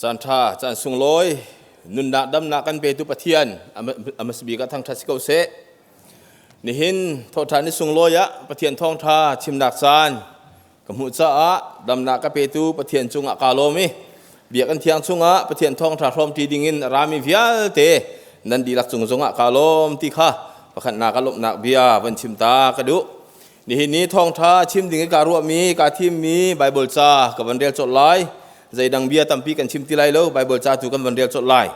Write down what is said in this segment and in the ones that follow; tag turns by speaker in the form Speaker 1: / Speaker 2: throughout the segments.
Speaker 1: Caan ṭha, caan sunglawi, nunnak damnak kan petu Pathian a hmasabik ah thangṭhat si ko seh. Nihin thawhṭhan ni sunglawi ah Pathian thawngṭha chimnak caan ka hmuh caah damnak ka petu Pathian cungah kaa lawm i biakinn thiang chungah Pathian thawngṭha hrawmṭi dingin a rami vialte nan dihlak cung zongah kaa lawm ti kha pakhatnak ah lawmhnak bia van chim ta ka duh. Nihin ni thawngṭha chim ding i kaa ruahmi, kaa thimmi Baibal ca ka van rel colh lai. Zeidang bia tampi kan chim ti lai lo, Baibal ca tu kan van rel colh lai.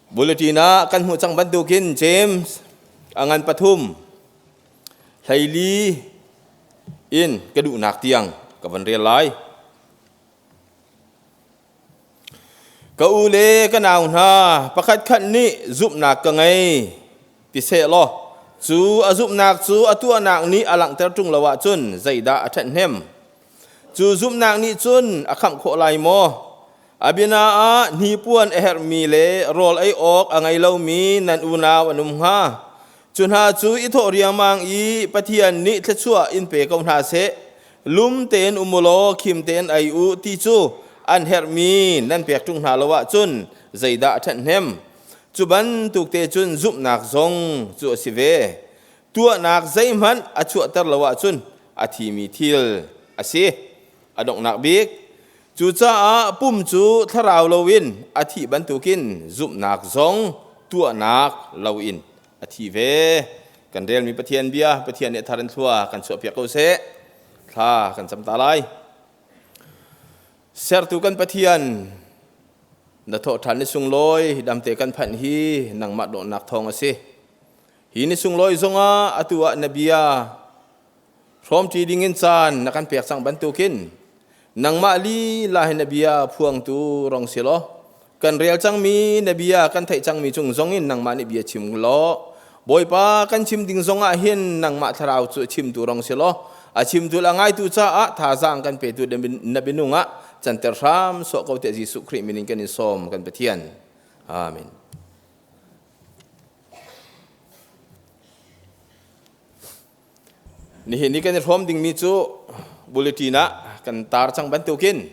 Speaker 1: Bulletin ah kan hmuh cang bantukin James a ngan pathum 14 in ka duhnak tiang ka van rel lai. Ka u le ka nau hna, pakhatkhat nih zumhnak ka ngei ti seh law cu a zumhnak cu a tuahnak nih a langhter ṭung lo ahcun zeidah a ṭhathnem? Cu zumhnak nih cun a khamh khawh lai maw? A biana ah hnipuan a herhmi le rawl ei awk a ngei lomi nan unau an um hnga. Cu hna cu i thawh riangmang i Pathian nih thluachuah in pe ko hna seh. Lum tein um u law khim tein ei u ti cu an herhmi nan pek ṭung hna lo ahcun zeidah a ṭhathnem? Cu bantuk te cun zumhnak zong cu a si ve. Tuahnak zeihmanh a chuahter lo ahcun a thimi thil a si. A donghnak bik, cucaah pum cu thlarau loin a thih bantukin zumhnak zong tuahnak loin a thi ve. Kan relmi Pathian bia, Pathian nih a thar in thlua kan chuahpiak ko seh. Thla kan cam ta lai. Sertu kan Pathian, na thawhṭhan ni sunglawi damte kan phanh hi nangmah dawtnak thawng a si. Hi ni sunglawi zongah atu ah na bia hrawmṭi dingin caan na kan pek cang bantukin nangmah lila hi na bia phuangtu rong si law kan rel cangmi na bia kan theih cangmi cung zongin nangmah nih bia chim law Bawipa kan chim ding zongah hin nangmah thlarau cu chimtu rong si law a chimtu le a ngaitu caah thazaang kan petu na minung ah canter hram sawh ko tiah Jesuh Khrih min in kan in sawm kan Pathian. Amen. Nihin ni kan i hrawm dingmi cu bulletin ah kan tar cang bantukin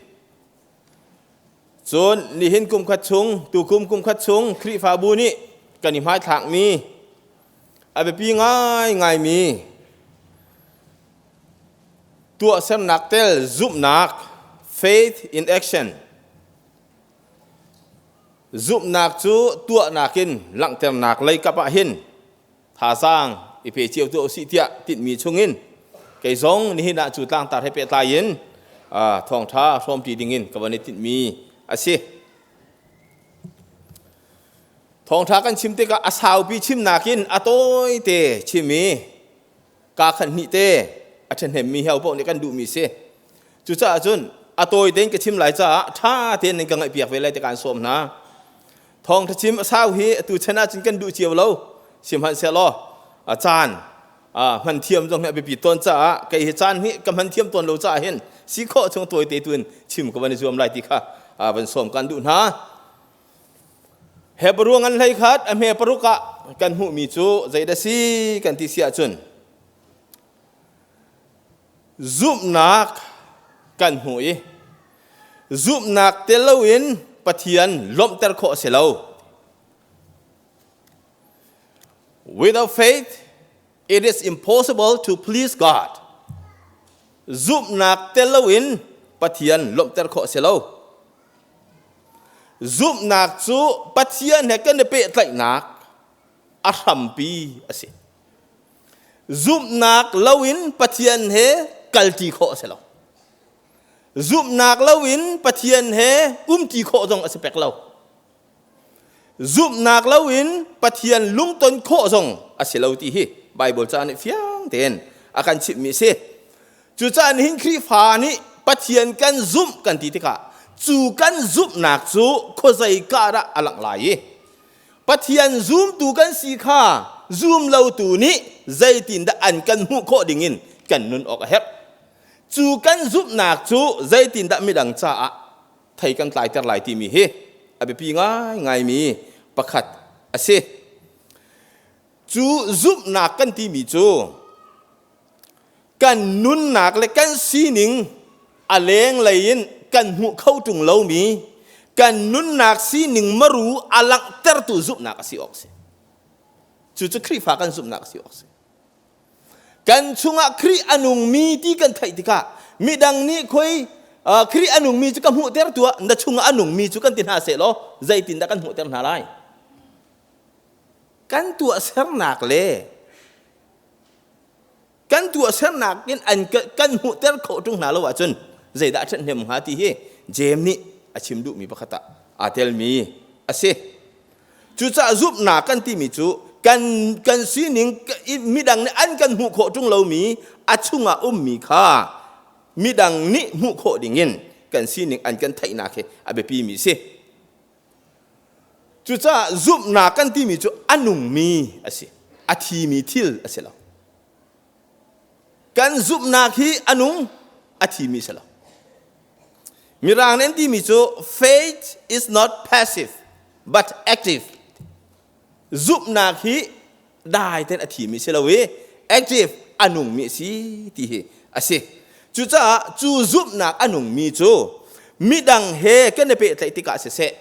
Speaker 1: cun nihin kum khat chung tukum kum khat chung Khrihfabu nih kan i hmaithlakmi a biapi ngaingaimi tuahsernak tel zumhnak faith in action zumhnak cu tuahnak in langhternak lei kap ah hin thazaang i pe cio tuah usih tiah tinhmi chungin kei zong nihin ah cu tlangtar he pehtlai in thawngṭha hrawmṭi dingin ka van i tinhmi a si. Thawngṭha kan chim tikah a saupi chimnak in a tawite chim i kaa khat hnih te a ṭhahnemmi hi paoh nih kan duhmi si. Cucaah cun a tawi tein ka chim lai caah ṭha tein nan ka ngaihpiak ve lai ti kaan sawm hna. Thawngṭha chim a sau hi atu chan ahcun kan duh cio lo. Sihmanhsehlaw a caan hman thiam zong hi a biapi tawn caah kei hi caan hi ka hman thiam tawn lo caah hin si khawh chung tawite tu in chim ka van i zuam lai ti kha van sawm kan duh hna. Hebru ngan hlei khat a hme paruk ah kan hmuhmi cu zeidah si kan ti si ahcun zumhnak kan hmu i zumhnak tel loin Pathian lawmhter khawh a si lo. Without faith, it is impossible to please God. Zumhnak tel loin Pathian lawmhter khawh a si lo. Zumhnak cu Pathian he kan i pehtlaihnak a hrampi a si. Zumhnak loin Pathian he kalṭi khawh a si lo. Zumhnak loin Pathian he umṭi khawh zong a si pek lo. Zumhnak loin Pathian lungton khawh zong a si lo ti hi Baibal ca nih fiang tein a kan chimhmi a si. Cucaah nihin Khrihfa nih Pathian kan zumh kan ti tikah cu kan zumhnak cu khuazei ka dah a langh lai i Pathian zumtu kan si kha zum lotu nih zeitindah an kan hmuh khawh dingin kan nun awk a herh. Cu kan zumhnak cu zeitindah midang caah thei kan tlaiter lai timi hi a biapi ngaingaimi pakhat a si. Cu zumhnak kan timi cu kan nunnak le kan sining a lenglei in kan hmuh kho ṭung lomi. Kan nunnak sining maru a langhtertu zumhnak a si awk si. Cucu Khrihfa kan zumhnak a si awk si. Kan chungah Khrih a nungmi ti kan theih tikah midang nih khoi Khrih a nungmi cu ka hmuhter tuah na chungah a nungmi cu kan ti hna seh law zeitindah kan hmuhter hna lai? Kan tuahsernak le kan tuahsernak in an kan hmuhter khawh ṭung hna lo ahcun zeidah a ṭhathnem hnga ti hi Jeim nih a chim duhmi pakhat ah aa telmi a si. Cucaah zumhnak kan timi cu kan kan sining midang nih an kan hmuh khawh ṭung lomi a chungah ummi kha midang nih hmuh khawh dingin kan sining an kan theihnak hi a biapimi si. Cucaah zumhnak kan timi cu a nungmi a si. A thimi thil a si lo. Kan zumhnak hi a nung, a thimi si lo. Mirang nih an timi cu faith is not passive but active. Zumhnak hi dai tein a thimi si lo i active a nungmi a si ti hi a si. Cucaah cu zumhnak a nungmi cu midang he kan i pehtlaih tikah siseh,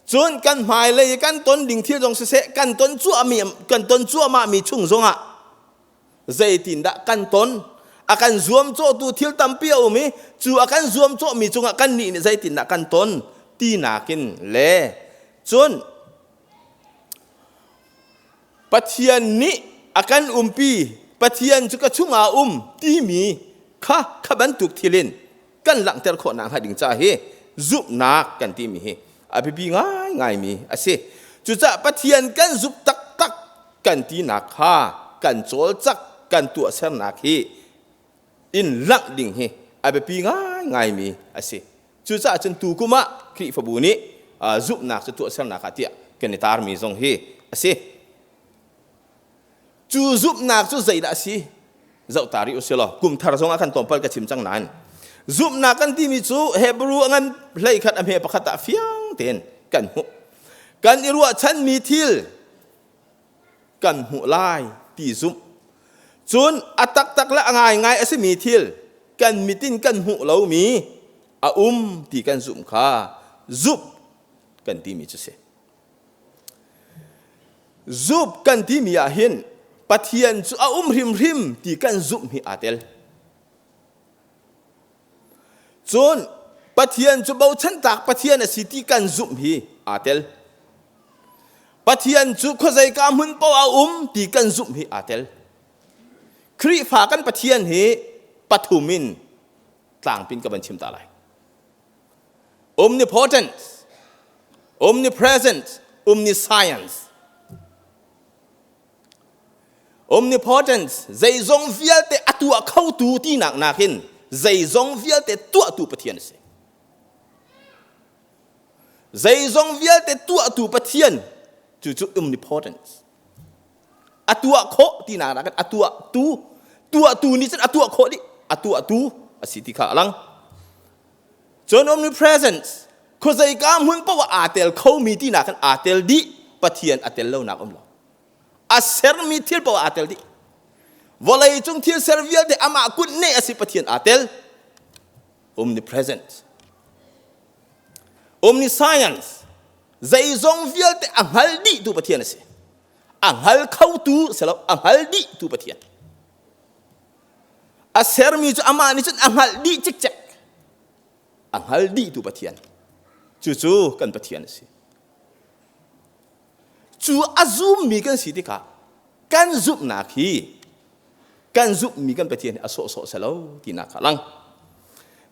Speaker 1: cun kan hmailei i kan ton ding thil zong siseh, kan ton cuahmi kan ton cuahmahmi chung zongah zeitindah kan ton a kan zuamcawhtu thil tampi a um i cu a kan zuamcawhmi cungah kannih nih zeitindah kan ton tinak in le cun Pathian nih a kan umpi, Pathian cu ka chungah a um timi kha kha bantuk thil in kan langhter khawh nakhnga ding ca hi zumhnak kan timi hi a biapi ngaingaimi a si. Cucaah Pathian kan zumh taktak kan tinak kha kan cawlcak kan tuahsernak hi in langh ding hi a biapi ngaingaimi a si. Cucaah cun tu kum ah Khrihfabu nih zumhnak cu tuahsernak ah tiah kan i tarmi zong hi a si. Cu zumhnak cu zeidah a si? Zoh ta rih u si law kum thar zong ah khan tlawmpal ka chim cang nain zumhnak kan timi cu Hebrew a ngan hlei khat a hme pakhat ah fiang tein kan hmuh. Kan i ruahchanmi thil kan hmuh lai ti zumh. Cun a taktak le a ngaingai a simi thil kan mit in kan hmuh lomi a um ti kan zumh kha zumh kan timi cu si. Zumh kan timi ah hin Pathian cu a um hrimhrim ti kan zumh hi aa tel. Cun Pathian cu bochantak Pathian a si ti kan zumh hi aa tel. Pathian cu khuazeika hmun paoh a um ti kan zumh hi aa tel. Khrihfa kan Pathian hi pathum in tlangpin ka van chim ta lai. Omnipotent, omnipresent, omniscience. Omnipotent, zeizong vialte a tuah khotu tinak nakin zeizong vialte tuahtu Pathian a si. Zeizong vialte tuahtu Pathian cu cu omnipotence. A tuah khawh tinak nakin a tuahtu tuahtu nih cun a tuah khawh dih a tuahtu a si ti kha a lang. Cun omnipresence khuazeika hmun paoh ah aa tel khomi tinak khan aa tel dih Pathian a tel lonak um lo. A sermi thil paoh aa tel dih. Vawlei cung thil ser vialte amah kut neh a si Pathian aa tel. Omnipresent. Omniscience zeizong vialte a hngal dihtu Pathian a si. A hngal khotu si lo, a hngal dihtu Pathian. A sermi cu amah nih cun a hngalh dih cikcek. A hngal dihtu Pathian. Cucu kan Pathian a si. Cu a zummi kan si tikah kan zumhnak hi kan zumhmi kan Pathian hi a sawhsawh selo tinak kha lang.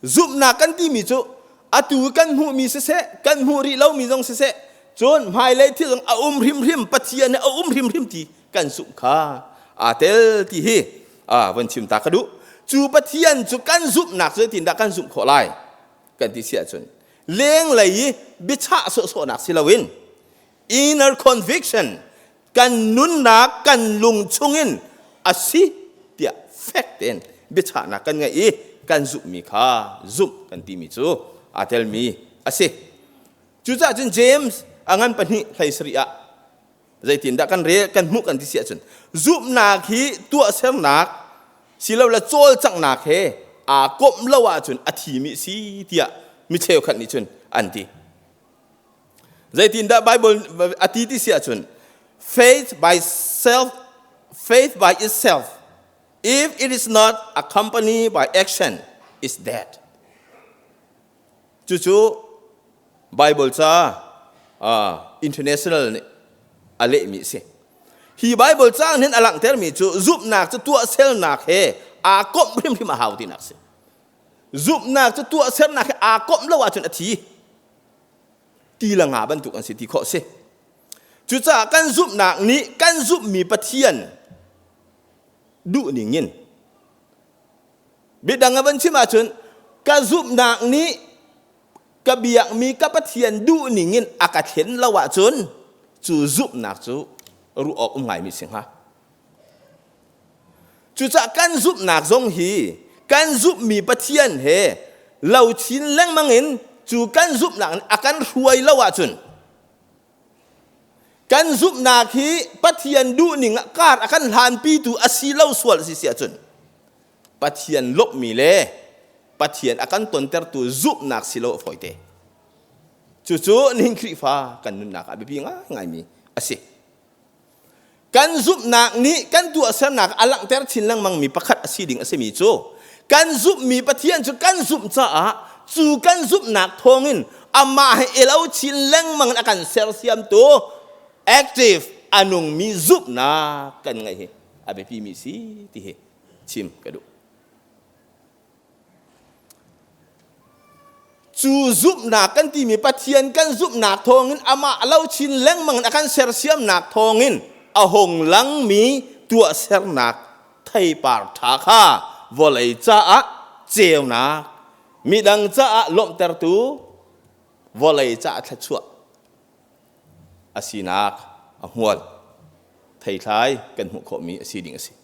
Speaker 1: Zumhnak kan timi cu atu kan hmuhmi siseh, kan hmuh rih lomi zong siseh, cun hmailei thil zong a um hrimhrim, Pathian hi a um hrimhrim ti kan zumh kha aa tel ti hi von chim ta ka duh. Cu Pathian cu kan zumhnak cu zeitindah kan zumh khawh lai kan ti si ahcun lenglei i biachah sawhsawhnak si loin inner conviction kan nunnak kan lung chungin a si tiah fek tein biachahnak kan ngeih i kan zumhmi kha zumh kan timi cu aa telmi a si. Cucaah cun James a ngan pahnih hlei sarih ah zeitindah kan rel kan hmuh kan ti si ahcun zumhnak hi tuahsernak silole cawlcanghnak he aa komh lo ahcun a thimi si tiah mi cheukhat nih cun an ti. Zeitindah Bible a ti ti si ahcun faith by self faith by itself if it is not accompanied by action is dead. Cucu Bible ca international nih a lehmi a si. Hi Bible caang hin a langhtermi cu zumhnak cu tuahsernak he aa komh hrimhrim a hau tinak a si. Zumhnak cu tuahsernak he aa komh lo ahcun a thi. Ti le nga bantuk an si ti khawh a si. Cucaah kan zumhnak nih kan zumhmi Pathian duhning in biadang a van chim ahcun ka zumhnak nih ka biakmi ka Pathian duhning in a ka thlen lo ahcun cu zumhnak cu ruah awk um ngaimi si hnga. Cucaah kan zumhnak zong hi kan zumhmi Pathian he lo chin lengmang in cu kan zumhnak nih a kan hruai lo ahcun kan zumhnak hi Pathian duhning ah kar a kan hlanpitu a si lo sual a si si ahcun Pathian lawmhmi le Pathian a kan tontertu zumhnak si lo a fawite. Cucu nihin Khrihfa kan nunnak ah biapi ngaingaimi a si. Kan zumhnak nih kan tuahsernak a langhter chin lengmangmi pakhat a si ding a simi cu kan zumhmi Pathian cu kan zumh caah cu kan zumhnak thawngin amah he elo chin lengmang in a kan sersiamtu active a nungmi zumhnak kan ngeih hi a biapimi si ti hi chim ka duh. Cu zumhnak kan timi Pathian kan zumhnak thawngin amah lo chin lengmang in a kan sersiamnak thawngin a hung langmi tuahsernak theipar ṭha kha vawlei caah ceunak, midang caah lawmhtertu, vawlei caah thluachuah a sinak a hmual theithlai kan hmuh khawhmi a si ding a si.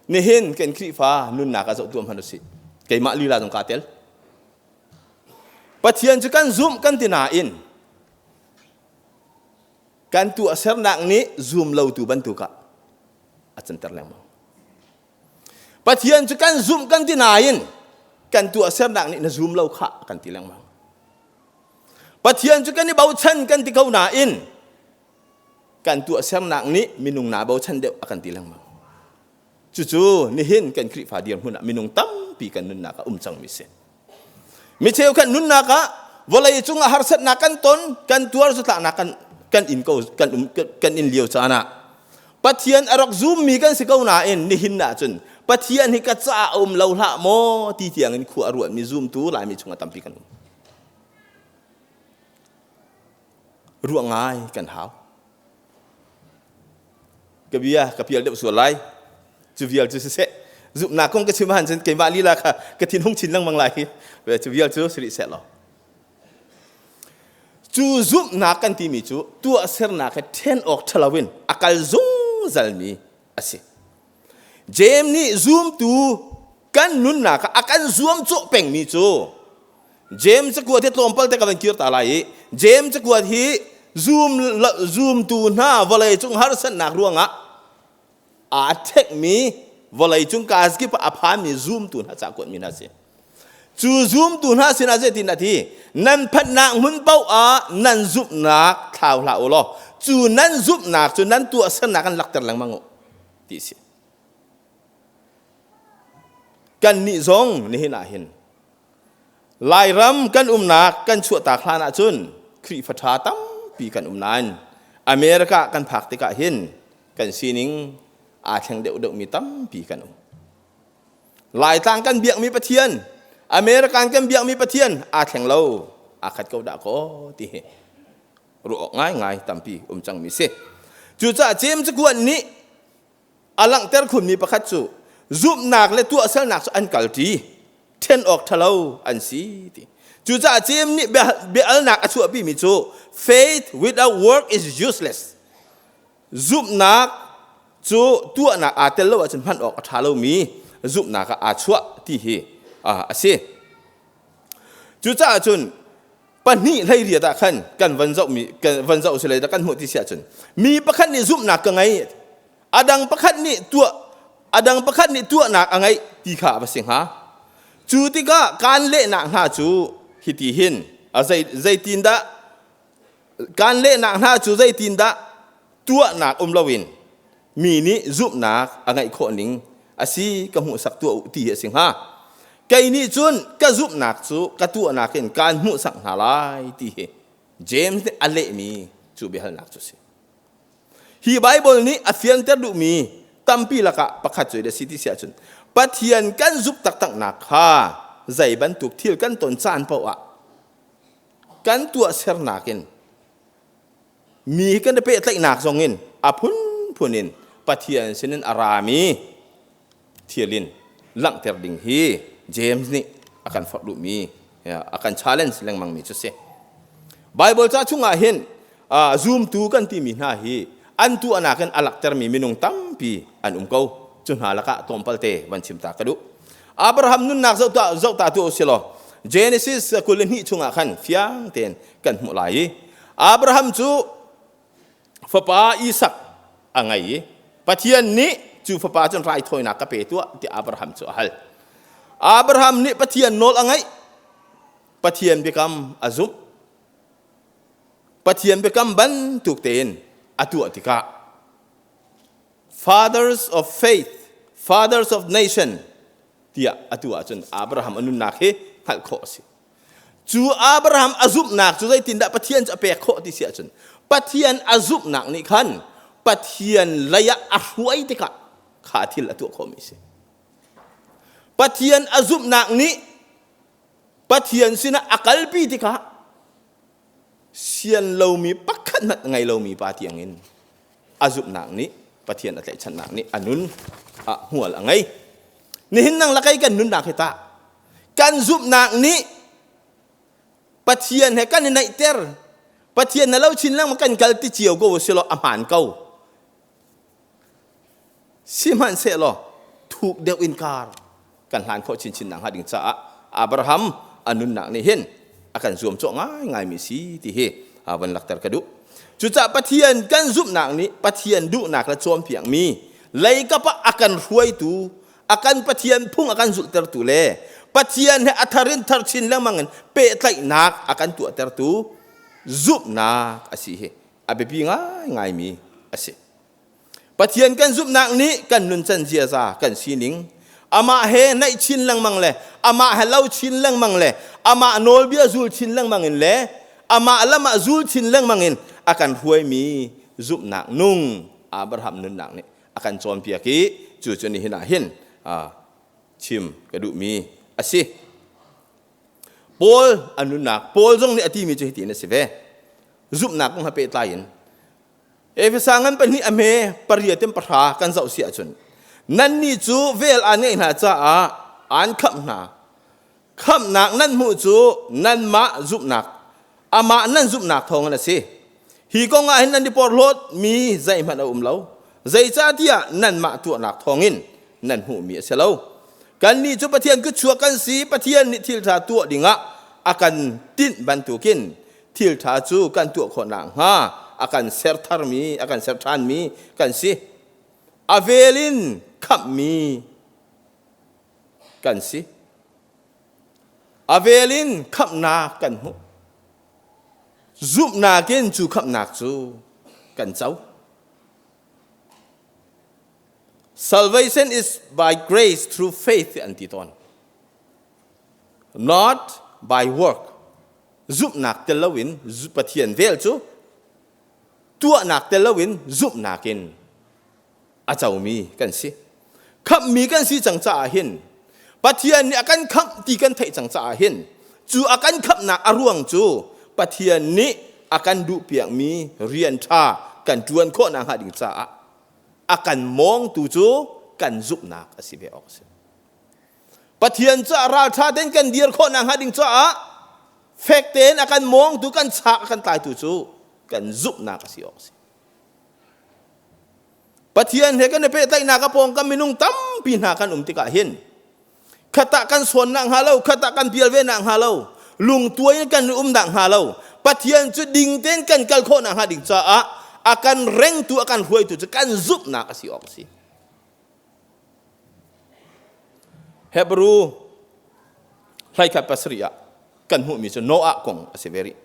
Speaker 1: Nihin kan Khrihfa nunnak ah zoh tuah hmanh usih. Keimah lila zong kaa tel. Pathian cu kan zumh kan ti nain kan tuahsernak nih zum lotu bantuk ah a canter lengmang. Pathian cu kan zumh kan ti nain kan tuahsernak nih na zum lo khah kan ti lengmang. Pathian cu kan i bochan kan ti ko nain kan tuahsernak nih minung naa bochan deuh a kan ti lengmang. Cucu nihin kan Khrihfa dirhmun ah minung tampi kan nunnak ah um cangmi si. Mi cheukhat nunnak ah vawlei cungah harsatnak kan ton, kan tuar zatlaknak kan kan in ko kan um kan in lio caan ah Pathian a rak zummi kan si ko nain nihin ah cun Pathian hi ka caah a um lo hlah maw ti tiang in khua a ruatmi zumtu Laimi chungah tampi kan um. Ruah ngai kan hau. Ka bia ka pial deuh sual lai. Cu vial cu siseh. Zumhnak kong ka chim han cun keimah lila kha ka thin hung chin lengmang lai hi. Cu vial cu si rih seh law. Cu zumhnak kan timi cu tuahsernak he ṭhen awk ṭhalo in a kal zungzalmi a si. James nih zumtu kan nunnak ah a kan zuamcawh pengmi cu James cakuat hi tlawmpal te ka van kir ta lai i James cakuat hi zum zumtu hna vawlei cung harsatnak ruangah aa ṭhekmi vawlei cung kaskip ah a phanmi zumtu hna ca kuatmi hna si. Cu zumtu hna sinah zeitin a ti? Nan phanhnak hmun paoh ah nan zumhnak thlau hlah u law cu nan zumhnak cu nan tuahsernak an lakter lengmang u ti si. Kannih zong nihin ah hin Lairam kan umnak kan chuahtak hlan ahcun Khrihfa ṭha tampi kan um nain America kan phak tikah hin kan sining aa thleng deuhdeuhmi tampi kan um. Laitlang kan biakmi Pathian, American kan biakmi Pathian aa thleng lo, aa khat ko dah kaw ti hi ruah awk ngaingai tampi um cangmi si. Cucaah James cakuat nih a langhter khunmi pakhat cu zumhnak le tuahsernak cu an kalṭi ṭhen awk ṭhalo an si ti cucaah James nih bia-alnak a chuahpimi cu faith without work is useless zumhnak cu tuahnak aa tel lo ahcun hman awk a ṭha lomi zumhnak ah aa chuah ti hi a si cucaah cun 2 28 ah khan kan van zohmi kan van zoh si lai kan hmuh ti si ahcun mi pakhat nih zumhnak ka ngei adang pakhat nih tuah adang pakhat nih tuahnak a ngeih ti kha a va si hnga cu tikah kaan lehnak hna cu hiti hin a zei zeitin dah. Kan lehnak hna cu zeitindah tuahnak um loin mi nih zumhnak a ngeih khawh ning a si ka hmuhsak tuah u ti a si hnga. Kei nih cun ka zumhnak cu ka tuahnak in kaan hmuhsak hna lai ti hi James nih a lehmi cu biahalnak cu a si. Hi Baibal nih a fianter duhmi tampi lakah pakhat cu a si ti si ahcun Pathian kan zumh taktaknak kha zei bantuk thil kan ton caan paoh ah kan tuahsernak in mi kan i pehtlaihnak zong in a phunphun in Pathian sinin a rami thil in langhter ding hi James nih a kan forh duhmi a kan challenge lengmangmi cu si. Bible ca chungah hin zumtu kan timi hna hi an tuahnak in a laktermi minung tampi an um ko. Cu hna lakah tlawmpalte van chim ta ka duh. Abraham nunnak zoh ta tu si law Genesis 22 chungah khan fiang tein kan hmuh lai i Abraham cu fapa Isak a ngei i Pathian nih cu fapa cun raithawinak ka pe tuah ti Abraham cu a hal. Abraham nih Pathian nawl a ngaih. Pathian biakam a zumh. Pathian biakam bantuk tein a tuah tikah fathers of faith, fathers of nation tiah atu ahcun Abraham a nunnak hi hngalh khawh a si. Cu Abraham a zumhnak cu zeitindah Pathian cu a pek khawh ti si ahcun Pathian a zumhnak nih khan Pathian lei ah a hruai tikah kha thil a tuah khawhmi a si. Pathian a zumhnak nih Pathian sinah a kalpi tikah sian lomi pakhat hmanh ngei lomi pa tiangin a zumhnak nih Pathian a tlaihchannak nih a nun ah hmual a ngei. Nihin nang lakai kan nunnak hi tah kan zumhnak nih Pathian he kan i naihter Pathian na lo chin lengmang kan kal ti cio ko si law a hmaan ko sihmanhsehlaw thuk deuh in kar kan hlan khawh chinchin nak hnga ding caah Abraham a nunnak nih hin a kan zuamcawh ngaingaimi si ti hi van lakter ka duh. Cucaah Pathian kan zumhnak nih Pathian duhnak le cawnpiakmi leikap ah a kan hruaitu, a kan Pathian phung a kan zulhtertu le Pathian he a thar in thar chin lengmang in pehtlaihnak a kan tuahtertu zumhnak a si hi a biapi ngaingaimi a si. Pathian kan zumhnak nih kan nuncan ziaza kan sining amah he naih chin lengmang le amah he lo chin lengmang le amah nawlbia zul chin lengmang in le amah lam ah zul chin lengmang in a kan hruaimi zumhnak nung Abraham nunnak nih a kan cawnpiak i cu cu nihin ah hin chim ka duhmi a si. Paul a nunnak Paul zong nih a timi cu hitin a si ve. Zumhnak kong he pehtlai in Efesa ngan pahnih a hme pariat in pahra kan zoh si ahcun nannih cu vel aan ngeih hna caah aan khamh hna. Khamhnak nan hmuh cu nanmah zumhnak amah nan zumhnak thawngin a si. Hi kong ah hin nan i porhlawt mi zeihmanh a um lo. Zeicahtiah nanmah tuahnak thawngin nan hmuhmi a si lo. Kannih cu Pathian kutchuak kan si, Pathian nih thil ṭha tuah dingah a kan tinh bantukin thil ṭha cu kan tuah khawh nakhnga a kan ser tharmi, a kan ser ṭhanmi kan si. A vel in khamhmi kan si. A vel in khamhnak kan hmuh. Zumhnak in cu khamhnak cu kan co. Salvation is by grace through faith an ti tawn. Not by work. Zumhnak tel loin Pathian vel cu tuahnak tel loin zumhnak in a comi kan si. Khamhmi kan si cang caah hin Pathian nih a kan khamh ti kan theih cang caah hin cu a kan khamhnak a ruang cu Pathian nih a kan duhpiakmi rian ṭha kan ṭuan khawh nakhnga ding caah a kan mawngtu cu kan zumhnak a si ve awk a si. Pathian caah ralṭha tein kan dir khawh nakhnga ding caah fek tein a kan mawngtu kan chak a kan tlaitu cu kan zumhnak a si awk a si. Pathian he kan i pehtlaihnak a pawngkam minung tampi hna kan um tikah hin khatah kan sawn nak hnga lo khatah kan pial ve nak hnga lo lungtuai in kan um nak hnga lo Pathian cu ding tein kan kal khawh nak hnga ding caah a kan rengtu a kan hruaitu cu kan zumhnak a si awk a si. Hebrew hlai khat pasarih ah kan hmuhmi cu Noah kong a si ve rih.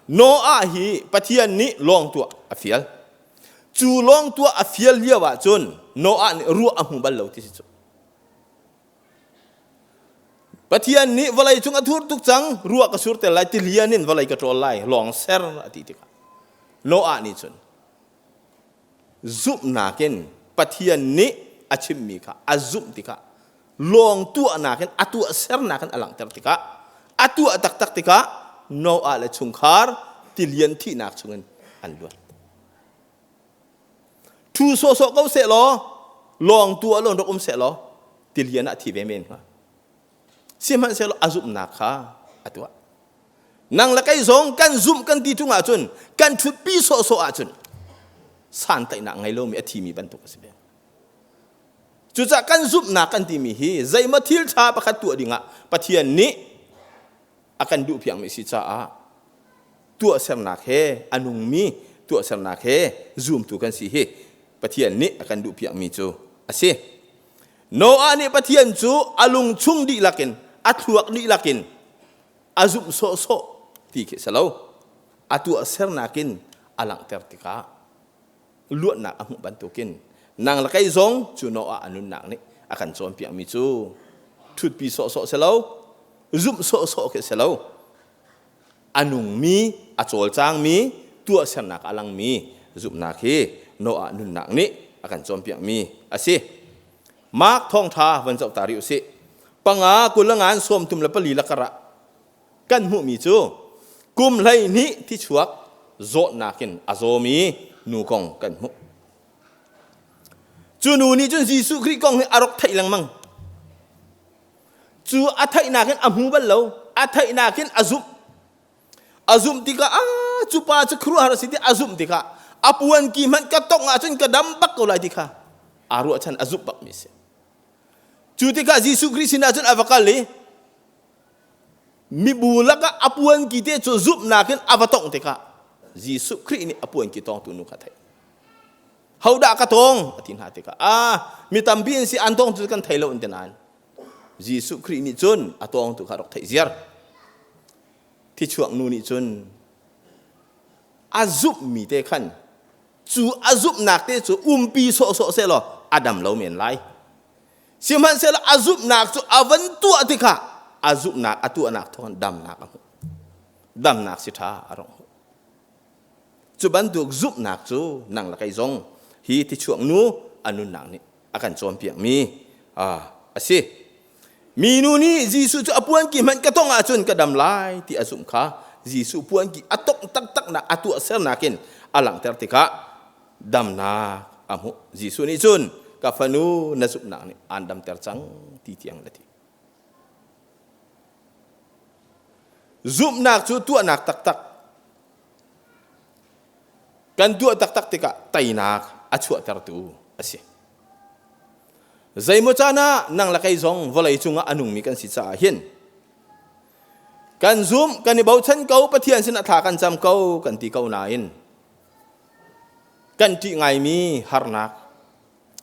Speaker 1: Noah hi Pathian nih lawng tuah a fial. Cu lawng tuah a fial lio ah cun Noah nih ruah a hmu bal lo ti si cu. Pathian nih vawlei cung a thur tuk cang, ruah ka sur te lai, tilian in vawlei ka ṭawl lai, lawng ser a ti tikah Noah nih cun zumhnak in Pathian nih a chimmi kha a zumh tikah lawng tuahnak in a tuahsernak in a langhter tikah a tuah taktak tikah Noah le chungkhar tilian thihnak chungin an luat. Ṭhu sawhsawh ko seh law lawng tu ah lon rak um seh law tilian ah thi ve men hnga. Sihmanhsehlaw a zumhnak kha a tuah. Nang le kei zong kan zumh kan ti ṭung ahcun kan ṭhutpi sawhsawh ahcun santlaihnak ngei lomi a thimi bantuk a si ve. Cucaah kan zumhnak kan timi hi zeimaw thil ṭha pakhat tuah dingah Pathian nih a kan duhpiakmi si caah tuahsernak he a nungmi tuahsernak he zumtu kan si hi Pathian nih a kan duhpiakmi cu a si. Noah nih Pathian cu a lungchung dihlak in a thluak dihlak in a zumh sawhsawh ti khi si lo. A tuahsernak in a langhter tikah luatnak a hmuh bantukin nang le kei zong cu Noah a nunnak nih a kan cawnpiakmi cu ṭhutpi sawhsawh si lo, zumh sawhsawh khi si lo, a nungmi, a cawlcangmi, tuahsernak a langmi zumhnak hi Noah nunnak nih a kan cawnpiakmi a si. Mark thawngṭha van zoh ta rih usih. Panga kulangan sawmtum le pali lakar ah kan hmuhmi cu kum 12 thichuak zawtnak in a zawmi nu kong kan hmuh. Cu nu nih cun Jesuh Khrih kong hi a rak theih lengmang. Cu a theihnak in a hmu bal lo, a theihnak in a zumh. A zumh tikah ah cu pa cu khuaruahhar a si ti a zumh tikah a puan ki hmanh ka tongh ahcun ka dam bak ko lai ti kha aa ruahchan a zumh bakmi a si. Cu tikah Jesuh Khrih sinah cun a va kal i mibu lakah a puanki te cu zumhnak in a va tongh tikah Jesuh Khrih nih a puanki tawngtu nu kha theih. Hodah ka tawng a ti hna tikah ah mi tampi an si an tawng cu kan thei lo an ti nain Jesuh Khrih nih cun a tawngtu kha rak theih ziar. Thichuak nu nih cun a zumhmi te khan cu a zumhnak te cu umpi sawhsawh seh law a dam lo men lai. Sihmanhsehlaw a zumhnak cu a van tuah tikah a zumhnak a tuahnak thawngin damnak a hmuh. Damnak si ṭha a rong hmuh. Cu bantuk zumhnak cu nang le kei zong hi tichuak nu a nunnak nih a kan cawnpiakmi a si. Minu nih Jesuh cu a puanki hmanh ka tongh ahcun ka dam lai ti a zumh kha Jesuh puanki a tongh taktaknak a tuahsernak in a langhter tikah damnak a hmuh. Jesuh nih cun ka fanu na zumhnak nih aan damter cang ti tiang a ti. Zumhnak cu tuahnak taktak kan tuah taktak tikah teinak a chuahtertu a si. Zeimaw caan ah nang le kei zong vawlei cungah a nungmi kan si caah hin kan zum kan i bochan ko Pathian sin a thla kan cam ko kan ti ko nain Kan ṭih ngaimi harnak,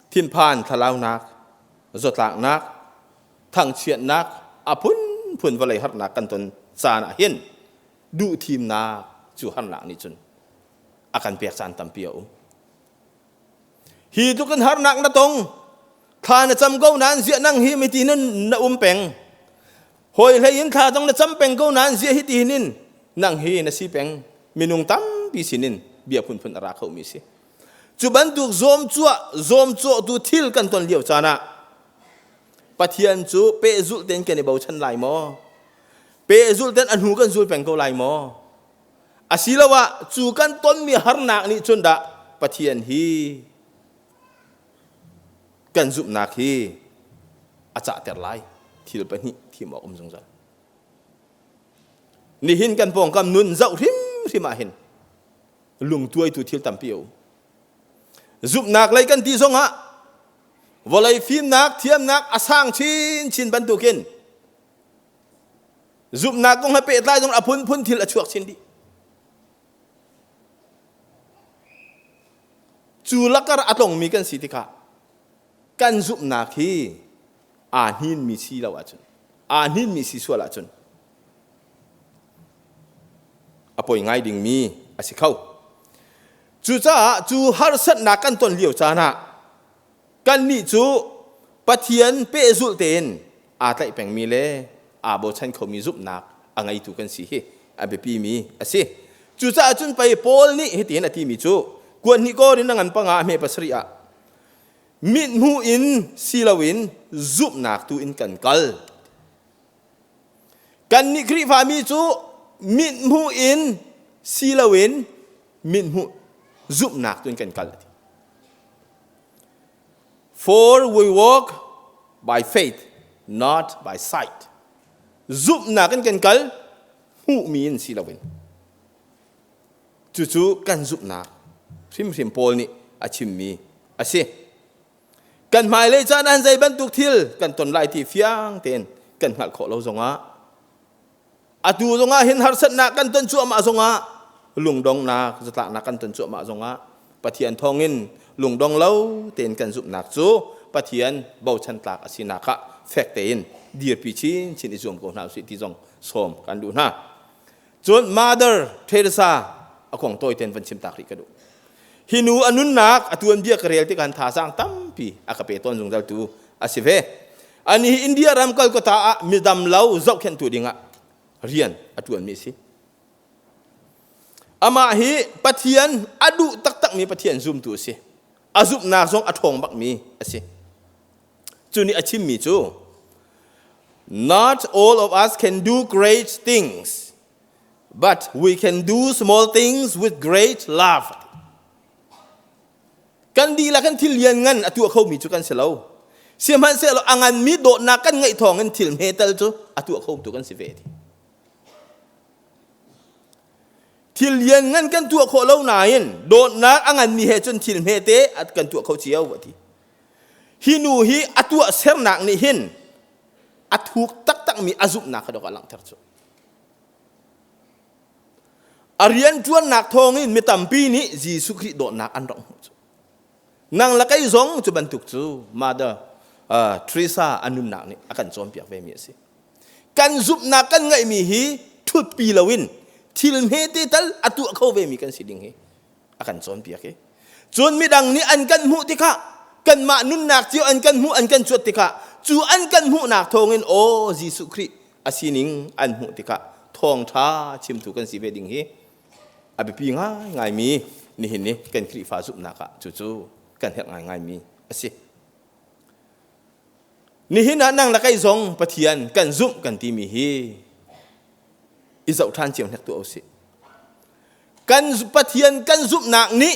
Speaker 1: thinphan thlalaunak, zawtlaknak, thangchiatnak, a phunphun vawlei harnak kan ton caan ah hin duhthimnak cu harnak nih cun a kan pek caan tampi a um. Hi tluk in harnak na tong, thla na cam ko nain ziah nang hi miti nan na um peng. Hawi hlei in thla zong na cam peng ko nain ziah hi ti hin in nang hi na si peng. Minung tampi sinin bia phunphun a ra khomi si. Cu bantuk zawm cuah zawm cawhtu thil kan ton lio caan ah Pathian cu pehzulh tein kan i bochan lai maw? Pehzulh tein a hnu kan zul peng ko lai maw? Asiloah cu kan tonmi harnak nih cun dah Pathian hi kan zumhnak hi a cahter lai thil pahnih thim awk um zungzal nihin kan pawngkam nun zoh hrimhrim ah hin lungtuaitu thil tampi a um zumhnak lei kan ti zongah vawlei fimnak thiamnak a sang chinchin bantukin zumhnak kong he pehtlai zong a phunphun thil a chuak chin dih Cu lakar a tlongmi kan si tikah kan zumhnak hi aa hninmi si lo ahcun aa hninmi si sual ahcun a poi ngai dingmi a si kho. Cucaah cu harsatnak kan ton lio caan ah kannih cu Pathian pehzulh tein aa tlaih pengmi le aa bochan khomi zumhnak a ngeitu kan si hi a biapimi a si. Cucaah cun pei Paul nih hitin a timi cu kuan hnih kor in a ngan panga a hme pasarih ah mithmuh in si loin zumhnak tu in kan kal. Kannih Khrihfami cu mithmuh in si loin mithmuh zumhnak tu in kan kal. For we walk by faith, not by sight. Zumhnak in kan kal, hmuhmi in si loin. Cucu kan zumhnak hrimhrim Paul nih a chimmi a si. Kan hmailei caan ah zei bantuk thil kan ton lai ti fiang tein kan hngalh khawh lo zongah atu zongah hin harsatnak kan ton cuahmah zongah lungdongnak zatlaknak kan ton cuahmah zongah Pathian thawngin lungdong lo tein kan zumhnak cu Pathian bochan tlak a sinak ah fek tein dirpi chinchin i zuam ko hna usih ti zong sawm kan duh hna. Cun Mother Teresa a kong tawi ten van chim tak rih ka duh. Hi nu a nunnak a tuanbia ka rel tikhan thazaang tampi a ka pe tawn zungzal tu a si ve. Ani hi India ram Kolkata ah midam lo zohkhenhtu dingah rian a ṭuanmi a si. Amah hi Pathian a duh taktakmi Pathian zumtu a si. A zumhnak zong a ṭhawng bakmi a si. Cu nih a chimmi cu Not all of us can do great things, but we can do small things with great love. Kan dihlak kan thil lian ngan a tuah khomi cu kan si lo. Sihmanhsehlaw a nganmi dawtnak kan ngeih thawngin thil hme tal cu a tuah khotu kan si ve ti. Thil lian ngan kan tuah khawh lo nain dawtnak a nganmi he cun thil hmete kan tuah kho cio a ti. Hi nu hi a tuah sernak nih hin a thuk taktakmi a zumhnak kha dawk a langhter cu. A rianṭuannak thawngin mi tampi nih Jesuh Khrih dawtnak an rak hmuh cu. Nang le kei zong cu bantuk cu Mother Teresa a nunnak nih a kan cawnpiak vemi a si. Kan zumhnak kan ngeihmi hi ṭhutpi loin thil hmete tal a tuah kho vemi kan si ding hi a kan cawnpiak i cun midang nih an kan hmuh tikah kanmah nunnak cio an kan hmuh an kan cuat tikah cu an kan hmuhnak thawngin aw Jesuh Khrih a sining an hmuh tikah thawngṭha chimtu kan si ve ding hi a biapi ngaingaimi nihin ni kan Khrihfa zumhnak ah cucu kan herh ngaingaimi a si. Nihin ah nang le kei zong Pathian kan zumh kan timi hi i zoh ṭhan cio hnek tuah usih. Kan Pathian kan zumhnak nih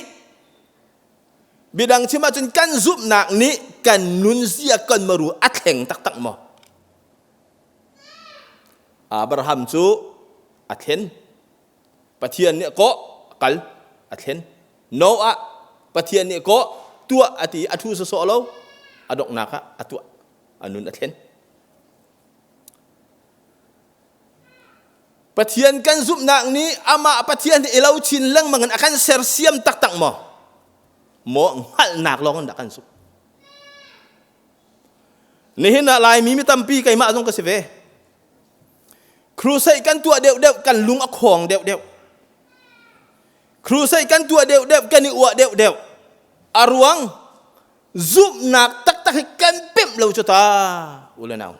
Speaker 1: bidang chim ahcun kan zumhnak nih kan nunzia kan maru a thleng taktak maw? Abraham cu a thlen. Pathian nih kawh kal a thlen. Noah Pathian nih kawh tuah a ti a thu sawsawh lo a donghnak ah a tuah a nun a thlen. Pathian kan zumhnak nih amah Pathian i lo chin lengmang in a kan sersiam taktak maw? Maw hngalhnak lawng in dah kan zumh? Nihin ah Laimi mi tampi keimah zong ka si ve. Crusade kan tuah deuhdeuh kan lung a khawng deuhdeuh. Crusade kan tuah deuhdeuh kan i uah deuhdeuh. A ruang zumhnak taktak hi kan pemh lo cu ta u le nau.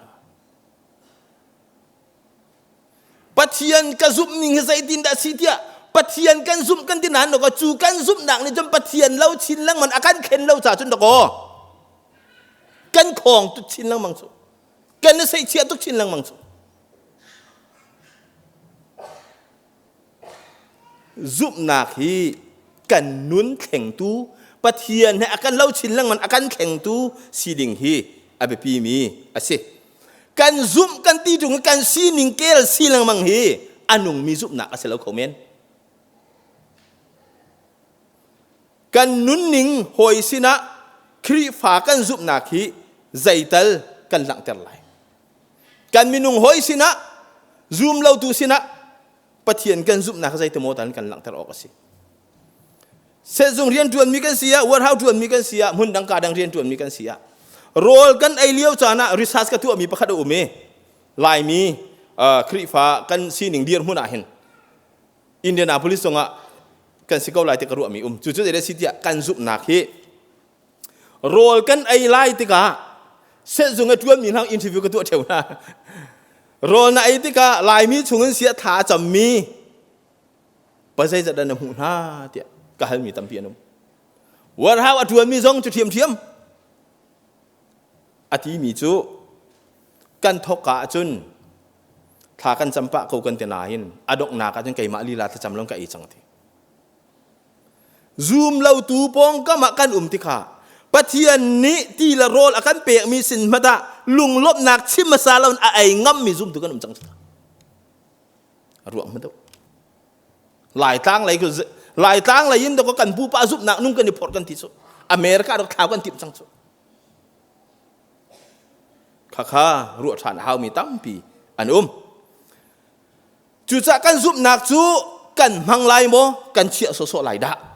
Speaker 1: Pathian ka zumh ning hi zeitin dah si tiah Pathian kan zumh kan ti nain dawkaw cu kan zumhnak nih cun Pathian lo chin lengmang a kan khen lo ca cun dawkaw kan khawng tuk chin lengmang cu kan i seihchiah tuk chin lengmang cu Zumhnak hi kan nun thlengtu Pathian he a kan lo chin lengmang a kan thlengtu si ding hi a biapimi a si. Kan zumh kan ti ṭung kan sining kel si lengmang hi a nungmi zumhnak a si lo kho men. Kan nunning hawi sinah Khrihfa kan zumhnak hi zeital kan langhter lai. Kan minung hawi sinah zum lotu sinah Pathian kan zumhnak zeitimaw tan kan langhter awk a si. Sehzung rian ṭuanmi kan si ah, warehouse ṭuanmi kan si ah, hmun dang ka dang rian ṭuanmi kan si ah, rawl kan ei lio caan ah research ka tuahmi pakhat a um i Laimi Khrihfa kan sining dirhmun ah hin. Indianapolis zongah kan si ko lai ti ka ruahmi um. Cucu zei si tiah kan zumhnak hi rawl kan ei lai tikah sehzung a ṭuanmi hna interview ka tuah ṭheo hna. Rawl na ei tikah Laimi chungin sia thla a cammi pa zeizat dah na hmuh hna tiah ka halmi tampi an um. Warehouse a ṭuanmi zong cu ṭhiamṭhiam. A timi cu kan thawkka ahcun thla kan cam pah ko kan ti nain a donghnak ahcun keimah lila thlacam lawng ka ei cang ti. Zum lotu pawngkam ah kan um tikah Pathian nih ti le rawl a kan pekmi sin hmanh ah lunglawmhnak chim hmasa lo in a ei ngammi zumtu kan um cang. Ruang hmanh Laitlang lei cu Laitlang lei in dawk kan pupa zumhnak nung kan i phorh kan ti cu America rak thlau kan timh cang cu. Khakha ruah ṭhan a haumi tampi an um. Cucaah kan zumhnak cu kan hmang lai maw kan chiah sawsawh lai dah?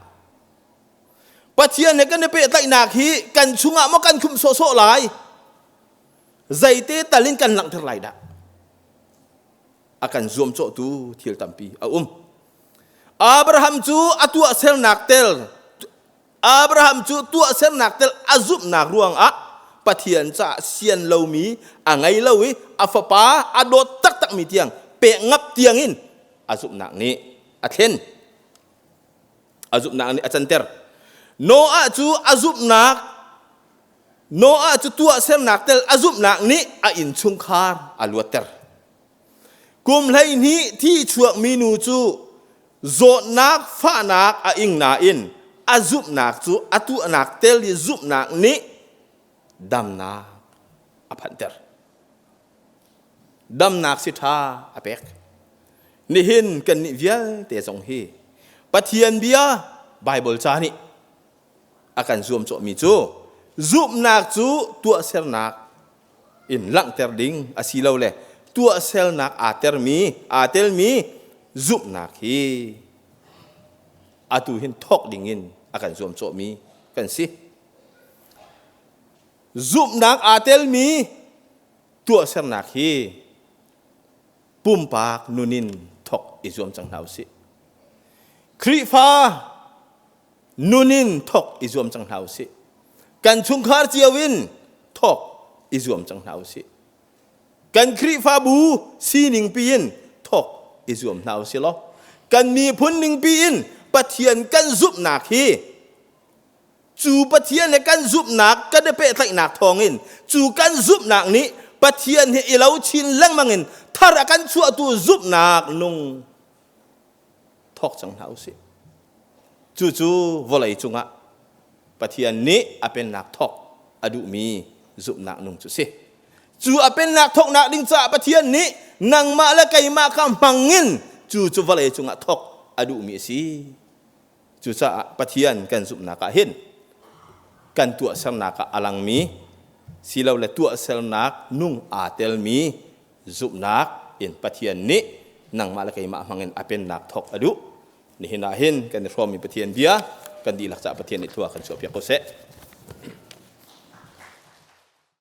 Speaker 1: Pathian he kan i pehtlaihnak hi kan chungah maw kan khumh sawsawh lai? Zeite tal in kan langhter lai dah? A kan zuamcawhtu thil tampi a um. Abraham cu a tuahsernak tel Abraham cu tuahsernak tel a zumhnak ruangah Pathian caah sian lomi a ngei lo i a fapa a dawt taktakmi tiang pek ngap tiangin a zumhnak nih a thlen. A zumhnak nih a canter. Noah cu a zumhnak Noah cu tuahsernak tel a zumhnak nih a innchungkhar a luatter. Kum 12 thi chuakmi nu cu zawtnak fahnak a ing nain a zumhnak cu a tuahnak tel i zumhnak nih damnak a phanhter. Damnak si ṭha a pek. Nihin kannih vialte zong hi Pathian bia Baibal ca nih a kan zuamcawhmi cu zumhnak cu tuahsernak in langhter ding asilole tuahsernak aa termi aa telmi zumhnak hi atu hin thawk ding in a kan zuamcawhmi kan si. Zumhnak aa telmi tuahsernak hi pumpak nun in thawk i zuam cang hna usih. Khrihfa nun in thawk i zuam cang hna usih. Kan chungkhar cio in thawk i zuam cang hna usih. Kan Khrihfabu sining pi in thawk i zuam hna usih law kan miphun ning pi in Pathian kan zumhnak hi cu Pathian he kan zumhnak kan i pehtlaihnak thawngin cu kan zumhnak nih Pathian he i lo chin lengmang in thar a kan chuahtu zumhnak nung thawk cang hna usih. Cucu vawlei cungah Pathian nih a pennak thawk a duhmi zumhnak nung cu si. Cu a pennak thawknak ding caah Pathian nih nangmah le keimah kha hmangin cu cu vawlei cungah thawk a duhmi a si. Cucaah Pathian kan zumhnak ah hin kan tuahsernak ah a langmi silole tuahsernak nung aa telmi zumhnak in Pathian nih nangmah le keimah hmangin a pennak thawk a duh. Nihin ah hin kan i hrawmmi Pathian bia kan dihlak caah Pathian nih thua kan chuahpiak ko seh.